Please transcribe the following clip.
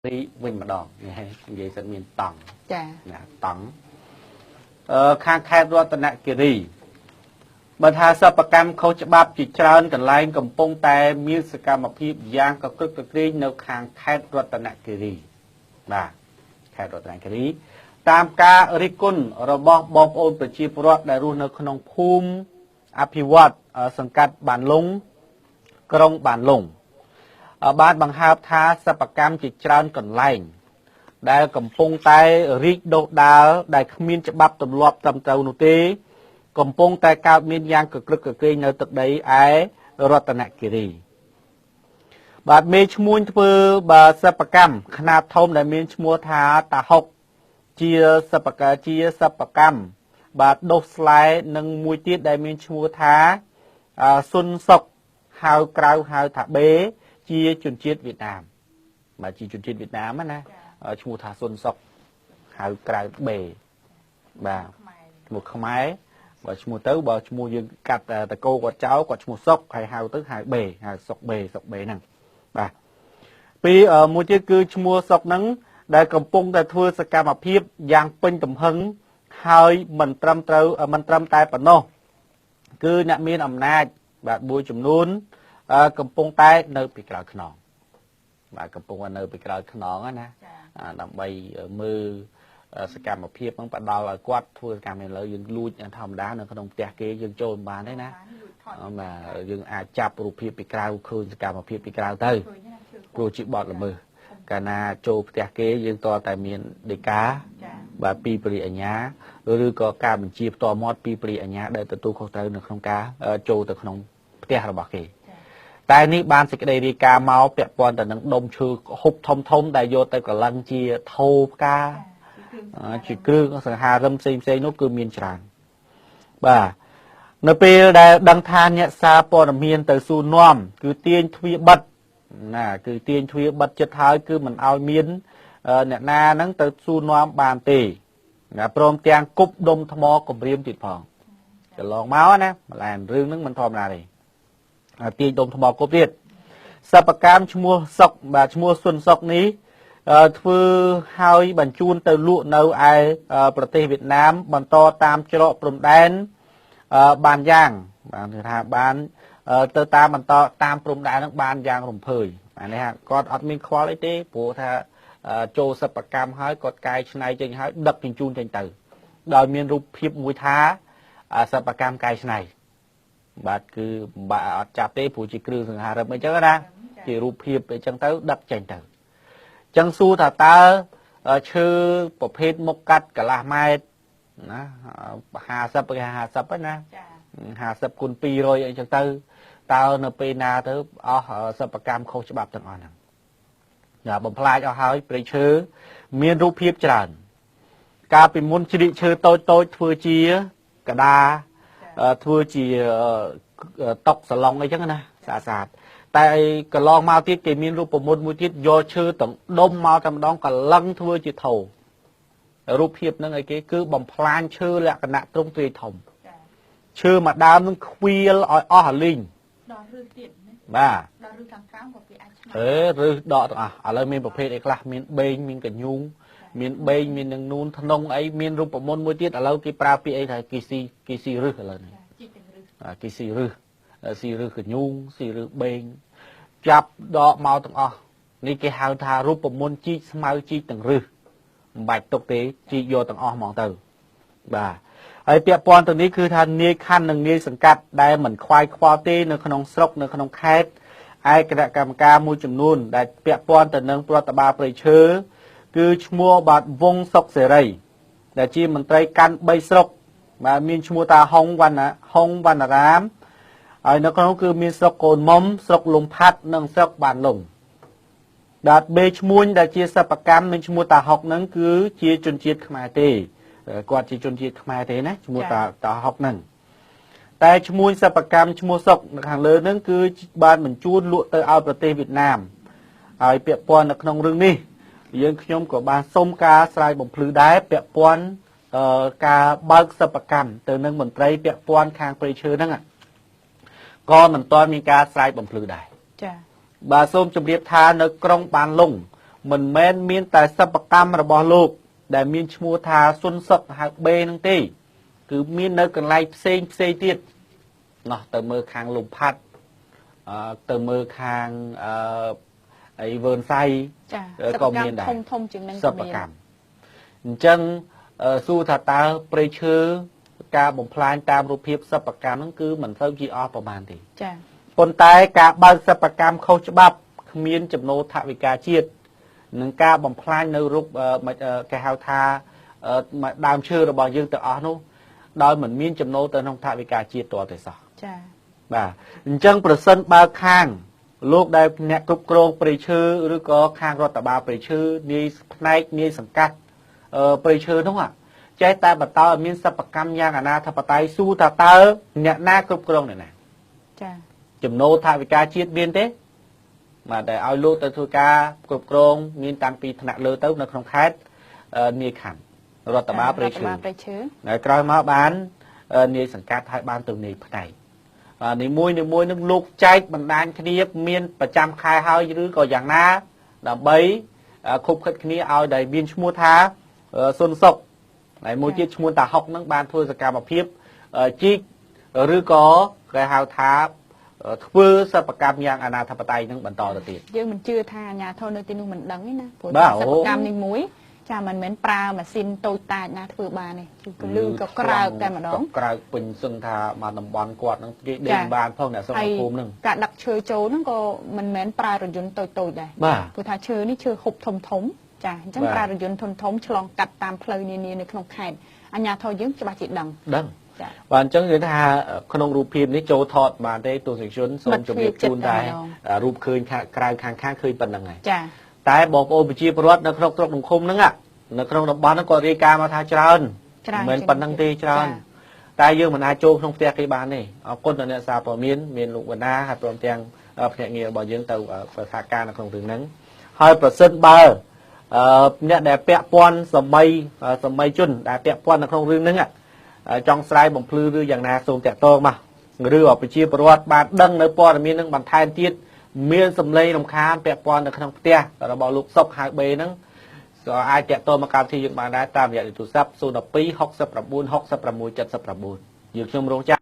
រីវិញម្ដងនិយាយសិនមានតង់ ចា ណាតង់ខាងខេត្តរតនគិរីបើថាសិប្បកម្មខុសច្បាប់ជាច្រើនកន្លែងកំពុងតែមានសកម្មភាពយ៉ាងកក្រឹកកក្រែងនៅខាងខេត្តរតនគិរីបាទខេត្តរតនគិរីតាមការរិះគន់របស់បងប្អូនប្រជាពលរដ្ឋដែលរស់នៅក្នុងភូមិអភិវឌ្ឍសង្កាត់បានលុងក្រុងបានលុងបានបង្ហើបថាសិប្បកម្មជាច្រើនកន្លែងដែលកំពុងតែរីកដុះដាលដែលគ្មានច្បាប់ទម្លាប់ត្រឹមត្រូវនោះទេកំពុងតែកើតមានយ៉ាងកក្រឹកកក្រែងនៅទឹកដីឯរតនគិរីបាទមេឈ្មួញធ្វើបាទសិប្បកម្មខ្នាតធំដែលមានឈ្មោះថាតាហុកជាសិប្បករជាសិប្បកម្មបាទដុសស្លែនិងមួយទៀតដែលមានឈ្មោះថាសុនសុកហៅក្រៅហៅថាបេជាជនជាតិវៀតណាមបាទជាជនជាតិវៀតណាមណាឈ្មោះថាសុនសុកហៅក្រៅបេបាទឈ្មោះខ្មែរបើឈ្មោះទៅបើឈ្មោះយើងកាត់តកោគាត់ចោលគាត់ឈ្មោះសុកហើយហៅទៅហៅបេហៅសុកបេសុកបេហ្នឹងបាទពីមួយទៀតគឺឈ្មោះសុកហ្នឹងដែលកំពុងតែធ្វើសកម្មភាពយ៉ាងពេញទំហឹងហើយមិនត្រឹមត្រូវមិនត្រឹមតែប៉ុណ្ណោះគឺអ្នកមានអំណាចបាទមួយចំនួនកំពុងតែនៅពីក្រោយខ្នងបាទកំពុងតែនៅពីក្រោយខ្នងណាដើម្បីមើលសកម្មភាពហ្នឹងផ្ដល់ឲ្យគាត់ធ្វើសកម្មភាពលើយើងលួចធម្មតានៅក្នុងផ្ទះគេយើងចូលមិនបានទេណាបាទយើងអាចចាប់រូបភាពពីក្រៅឃើញសកម្មភាពពីក្រៅទៅព្រោះជាបទល្មើសកាលណាចូលផ្ទះគេយើងតតែមានដីកាបាទពីព្រះអញ្ញាឬក៏ការបញ្ជាផ្ទាល់មាត់ពីព្រះអញ្ញាដែលទទួលខុសត្រូវនៅក្នុងការចូលទៅក្នុងផ្ទះរបស់គេតែនេះបានសេចក្តីរាយការណ៍មកពាក់ព័ន្ធទៅនឹងដុំឈើហុបធំធំដែលយកទៅកលឹងជាថោផ្កាជាគ្រឿងសង្ហារឹមផ្សេងផ្សេងនោះគឺមានច្រើនបាទនៅពេលដែលដឹងថាអ្នកសារព័ត៌មានទៅសួរនាំគឺទាញទ្វារបិទណាគឺទាញទ្វារបិទចិត្តហើយគឺមិនឲ្យមានអ្នកណាហ្នឹងទៅសួរនាំបានទេណាព្រមទាំងគប់ដុំថ្មគម្រាមទៀតផងកន្លងមកណាម្លែរឿងហ្នឹងមិនធម្មតាទេទាញដុំថ្មគប់ទៀតសិប្បកម្មឈ្មោះសុកបាទឈ្មោះសុនសុកនេះធ្វើហើយបញ្ជូនទៅលក់នៅឯប្រទេសវៀតណាមបន្តតាមច្រកព្រំដែនបានយ៉ាងបាទគឺថាបានទៅតាមបន្តតាមព្រំដែនហ្នឹងបានយ៉ាងរំភើយអានេះគាត់អត់មានខ្វល់អីទេព្រោះថាចូលសិប្បកម្មហើយគាត់កែច្នៃចេញហើយដឹកជញ្ជូនចេញទៅដោយមានរូបភាពមួយថាសិប្បកម្មកែច្នៃបាទគឺបាក់អត់ចាប់ទេព្រោះជាគ្រឿងសង្ហារឹមអីចឹងណាជារូបភាពអីចឹងទៅដឹកចេញទៅចឹងសួរថាតើឈើប្រភេទមុខកាត់កន្លះម៉ែត្រណា50គេ50ហ្នឹងណា50គុណ200អីចឹងទៅតើនៅពេលណាទៅអស់សិប្បកម្មខុសច្បាប់ទាំងអស់ហ្នឹងណាបំផ្លាញអស់ហើយព្រៃឈើមានរូបភាពច្រើនកាលពីមុនជ្រៀកឈើតូចតូចធ្វើជាកដាធ្វើជាតុកសាឡុងអីចឹងណាស្អាតស្អាតតែកន្លងមកទៀតគេមានរូបមន្តមួយទៀតយកឈើទាំងដុំមកតែម្ដងកលឹងធ្វើជាថោរូបភាពហ្នឹងអីគេគឺបំផ្លាញឈើលក្ខណៈទ្រង់ទ្រាយធំឈើមួយដើមនឹងខ្វៀលឲ្យអស់អាលីងដល់រឹសទៀតបាទដល់រឹសខាងក្រោមក៏គេអាចឆ្នៃរឹសដកទាំងអស់ឥឡូវមានប្រភេទអីខ្លះមានបេងមានកញូងមានបេងមាននឹងនូនធ្នងអីមានរូបមន្តមួយទៀតឥឡូវគេប្រើពាក្យអីថាគេស៊ីរឹសឥឡូវនេះគេស៊ីរឹសស៊ីរឹសកញូងស៊ីរឹសបេងចាប់ដកមកទាំងអស់នេះគេហៅថារូបមន្តជីកស្មៅជីកទាំងរឹសមិនបាច់ទុកទេជីកយកទាំងអស់ហ្មងទៅបាទហើយពាក់ព័ន្ធទៅនេះគឺថានាយខណ្ឌនិងនាយសង្កាត់ដែលមិនខ្វាយខ្វល់ទេនៅក្នុងស្រុកនៅក្នុងខេត្តឯគណៈកម្មការមួយចំនួនដែលពាក់ព័ន្ធទៅនឹងប្រតិបាលព្រៃឈើគឺឈ្មោះបាទវងសុកសេរីដែលជាមន្ត្រីកាន់3ស្រុកបាទមានឈ្មោះតាហុងវណ្ណរាមហើយនៅក្នុងគឺមានស្រុកកូនមុំស្រុកលំផាត់និងស្រុកបានលុងបាទបេឈ្មួញដែលជាសិប្បកម្មមានឈ្មោះតាហុកហ្នឹងគឺជាជនជាតិខ្មែរទេគាត់ជាជនជាតិខ្មែរទេណាឈ្មោះតាហុកហ្នឹងតែឈ្មួញសិប្បកម្មឈ្មោះសុកនៅខាងលើហ្នឹងគឺបានបញ្ជូនលក់ទៅឲ្យប្រទេសវៀតណាមហើយពាក់ព័ន្ធនៅក្នុងរឿងនេះយើងខ្ញុំក៏បានសុំការស្រាយបំភ្លឺដែរពាក់ព័ន្ធការបើកសិប្បកម្មទៅនឹងមន្ត្រីពាក់ព័ន្ធខាងព្រៃឈើហ្នឹងក៏មិនទាន់មានការស្រាយបំភ្លឺដែរចា៎បាទសូមជម្រាបថានៅក្រុងបានលុង មិនមែនមានតែសិប្បកម្មរបស់លោក ដែលមានឈ្មោះថាសុនសុកហៅបេហ្នឹងទេ គឺមាននៅកន្លែងផ្សេងផ្សេងទៀតណោះទៅមើលខាងលំផាត់ទៅមើលខាងអីវើនសៃ ចា ក៏មានដែរ ធំធំជាងនឹង សិប្បកម្មអញ្ចឹងសួរថាតើព្រៃឈើការបំផ្លាញតាមរូបភាពសិប្បកម្មហ្នឹងគឺមិនសូវជាអស់ប្រមាណទេ ចា ប៉ុន្តែការបើកសិប្បកម្មខុសច្បាប់គ្មានចំណូលថវិកាជាតិនឹងការបំផ្លាញនៅរូបគេហៅថាដើមឈើរបស់យើងទៅអស់នោះដោយមិនមានចំណូលទៅក្នុងថវិកាជាតិទាល់តែសោះ ចា បាទអញ្ចឹងប្រសិនបើខាងលោកដែលអ្នកគ្រប់គ្រងព្រៃឈើឬក៏ខាងរដ្ឋបាលព្រៃឈើនាយផ្នែកនាយសង្កាត់ព្រៃឈើនោះចេះតែបន្តឲ្យមានសិប្បកម្មយ៉ាងអនាធិបតេយ្យសួរថាតើអ្នកណាគ្រប់គ្រងអ្នកណា ចា ចំណូលថវិកាជាតិមានទេបាទតែឲ្យលោកទៅធ្វើការគ្រប់គ្រងមានតាំងពីថ្នាក់លើទៅនៅក្នុងខេត្តនាយខណ្ឌរដ្ឋបាលព្រៃឈើហើយក្រោយមកបាននាយសង្កាត់ហើយបានទៅនាយផ្នែកបាទនីមួយនីមួយនឹងលោកចែកបណ្ដាញគ្នាមានប្រចាំខែហើយឬក៏យ៉ាងណាដើម្បីខុបខិតគ្នាឲ្យដែលមានឈ្មោះថាសុនសុកហើយមួយទៀតឈ្មោះតាហុកនឹងបានធ្វើសកម្មភាពជីកឬក៏គេហៅថាធ្វើសិប្បកម្មយ៉ាងអនាធិបតេយ្យនឹងបន្តទៅទៀត យើងមិនជឿថាអាជ្ញាធរនៅទីនោះមិនដឹងទេណាព្រោះសិប្បកម្មនេះមួយចាមិនមែនប្រើម៉ាស៊ីនតូចតាចណាធ្វើបានទេគឺលឺក៏ក្រើកតែម្ដង ក្រើកពេញសឹងថាមកតំបន់គាត់នឹងគេដេញបានផងអ្នកសុខភូមិនឹង ការដឹកឈើចូលហ្នឹងក៏មិនមែនប្រើរថយន្តតូចតូចដែរព្រោះថាឈើនេះឈើហុបធំធំចាអញ្ចឹងប្រើរថយន្តធំធំឆ្លងកាត់តាមផ្លូវនានានៅក្នុងខេត្តអាជ្ញាធរយើងច្បាស់ជាដឹង បាទអញ្ចឹងគេថាក្នុងរូបភាពនេះចូលថតបានទេទស្សនិកជនសូមជម្រាបជូនតែរូបឃើញខាងក្រៅខាងខាងឃើញប៉ុណ្្នឹងហើយ ចា តែបងប្អូនប្រជាពលរដ្ឋនៅក្នុងស្រុកក្នុងឃុំហ្នឹងនៅក្នុងតំបន់ហ្នឹងគាត់រាយការណ៍មកថាច្រើនមិនមែនប៉ុណ្្នឹងទេច្រើនតែយើងមិនអាចចូលក្នុងផ្ទះគេបានទេអរគុណដល់អ្នកសារព័ត៌មានមានលោកវណ្ណាហើយព្រមទាំងភ្នាក់ងាររបស់យើងទៅសហការនៅក្នុងរឿងហ្នឹងហើយប្រសិនបើអ្នកដែលពាក់ព័ន្ធសម័យជនដែលពាក់ព័ន្ធនៅក្នុងរឿងហ្នឹងចង់ស្រាយបំភ្លឺឬយ៉ាងណាសូមតាក់ទងមកឬប្រជាពលរដ្ឋបានដឹងនៅព័ត៌មាននឹងបន្ថែមទៀតមានសម្លេងរំខានពាក់ព័ន្ធនៅក្នុងផ្ទះរបស់លោកសុកហៅបេហ្នឹងក៏អាចតាក់ទងមកកម្មវិធីយើងបានដែរតាមរយៈទូរស័ព្ទ012 69 66 79យើងខ្ញុំរងចាំ